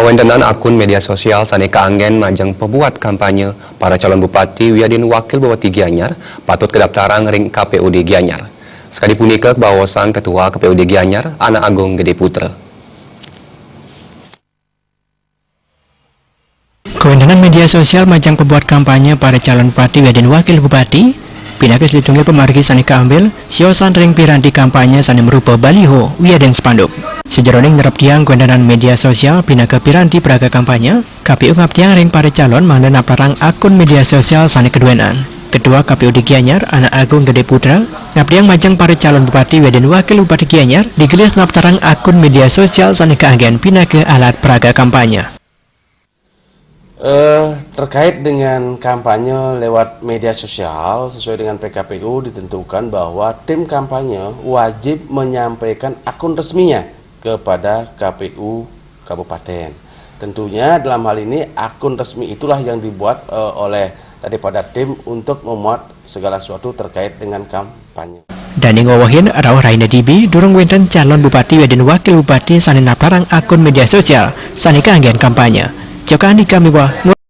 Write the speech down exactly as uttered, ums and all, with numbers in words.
Kawéntenan akun média sosial sané kaanggén majeng pebuat kampanye para calon bupati wiadin wakil bupati Gianyar patut kadaptarang ring K P U D Gianyar. Sakadi punika kabaosang Ketua K P U D Gianyar, Anak Agung Gede Putra. Kawéntenan média sosial majeng pebuat kampanye para calon bupati wiadin wakil bupati, pinaka satunggil pamargi sané kaambil, siosan ring piranti kampanye sané marupa baliho wiadin spanduk. Sajeroning nereptiang kawéntenan média sosial pinaka piranti praga kampanye, K P U ngaptiang ring para calon mangda naptarang akun média sosial sané kaduénan. Ketua K P U D Gianyar, Anak Agung Gede Putra, ngaptiang majeng para calon bupati wiadin wakil bupati Gianyar digelis naptarang akun média sosial sané kaanggén pinaka alat praga kampanye. Eh, terkait dengan kampanye lewat media sosial, sesuai dengan P K P U ditentukan bahwa tim kampanye wajib menyampaikan akun resminya kepada K P U kabupaten. Tentunya dalam hal ini akun resmi itulah yang dibuat eh, oleh daripada tim untuk memuat segala sesuatu terkait dengan kampanye. Dané ngwewehin rauh rahina dibi durung wénten calon bupati wiadin wakil bupati sané naptarang akun média sosial sané kaanggén kampanye. Jaka Andika miwah